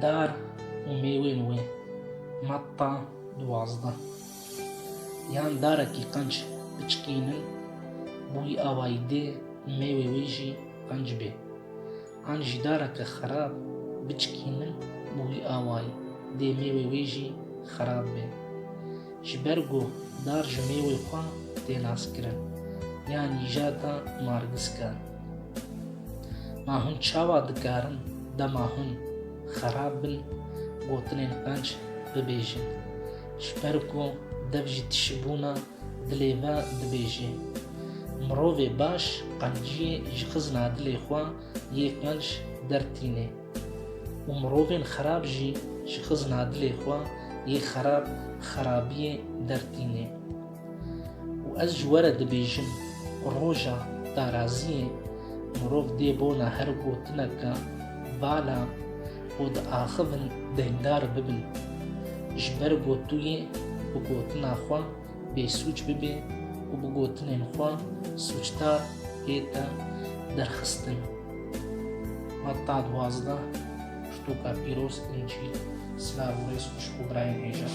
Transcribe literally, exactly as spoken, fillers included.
Dar û mêwên wê. Metta duwazdeh. Yan darekî qenc biçikînin, bi wî awayî dê mêwê wê jî qenc bê. An jî dareke xerab biçikînin, bi wî awayî dê mêwê wê jî xerab bê. Ji ber ku dar ji mêwê xwe tê naskirin, ya nîjada margiska. Ma hûn çawa dikarin dema hûn xerab bin, gotinên qenc bibêjin? Ji ber ku dev ji tişibûna dilê ve dibêje. Mirovê baş qenciyê ji xizna dilê xwe yê qenc dertîne û mirovên xerab jî ji xizna dilê xwe yê xerab xerabiyê dertîne. Û ez ji we re dibêjim, roja daraziyê mirov dê bona her gotineke vala û diaxivin deyndar bibin. Ji ber ku tu yê bi gotina xwe bêsûc bibê û bi gotinên xwe sûcdar hête derxistin. Metta duwazdeh, Pirtûka Pîroz, Încîl. Silav û rêz xweşik û birayên hêja.